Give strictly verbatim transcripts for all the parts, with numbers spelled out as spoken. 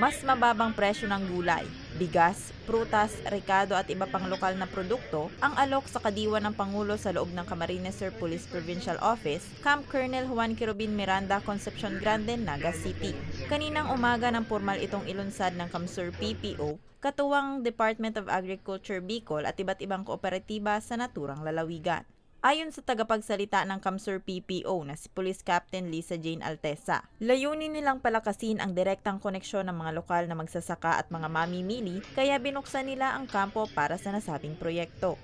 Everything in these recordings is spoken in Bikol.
Mas mababang presyo ng gulay, bigas, prutas, rekado at iba pang lokal na produkto ang alok sa kadiwa ng Pangulo sa loob ng Camarines Sur Police Provincial Office, Camp Colonel Juan Quirobin Miranda, Concepcion Grande, Naga City. Kaninang umaga nang pormal itong ilunsad ng CamSur P P O, katuwang Department of Agriculture Bicol at iba't ibang kooperatiba sa naturang lalawigan. Ayon sa tagapagsalita ng CamSur P P O na si Police Captain Lisa Jane Altesa, layunin nilang palakasin ang direktang koneksyon ng mga lokal na magsasaka at mga mamimili, kaya binuksan nila ang kampo para sa nasabing proyekto.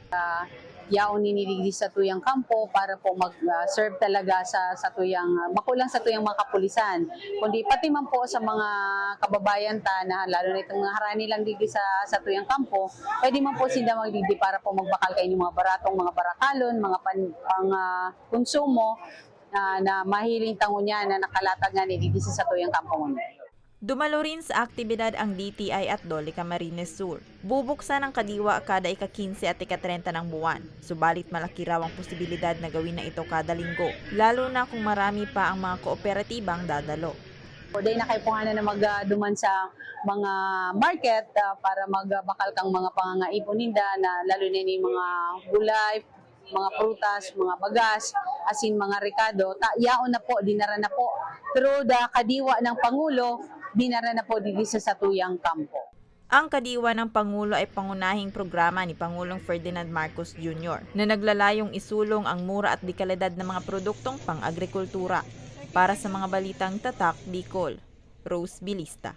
Yaon ini digdi sa tuyang kampo para po mag-serve talaga sa sa tuyang ah, makulang sa tuyang mga kapulisan, kundi pati man po sa mga kababayan ta na lalo na itong mga harani lang digdi sa sa tuyang kampo, pwede man po sinda magdigdi para po magbakal kayo ng mga baratong mga barakalon, mga pan, pang ah, konsumo na, na mahiling tango niya na nakalatag nga ni digdi sa satuyang kampo ngunyan. Dumalorin sa aktibidad ang D T I at DOLE Camarines Sur. Bubuksan ang kadiwa kada ika-kinse at ika-trenta ng buwan, subalit malaki raw ang posibilidad na gawin na ito kada linggo, lalo na kung marami pa ang mga kooperatibang dadalo. O dahil na kayo po nga na magduman sa mga market ah, para magbakal kang mga pangangaipon ninda na lalo na yung mga gulay, mga prutas, mga bagas, asin mga rekado, ta yaon na po, dinara na po through the kadiwa ng Pangulo, dinara na po digdi sa satuyang kampo. Ang Kadiwa ng Pangulo ay pangunahing programa ni Pangulong Ferdinand Marcos Junior na naglalayong isulong ang mura at dekalidad na mga produktong pang-agrikultura. Para sa mga balitang Tatak Bicol, Rose Bilista.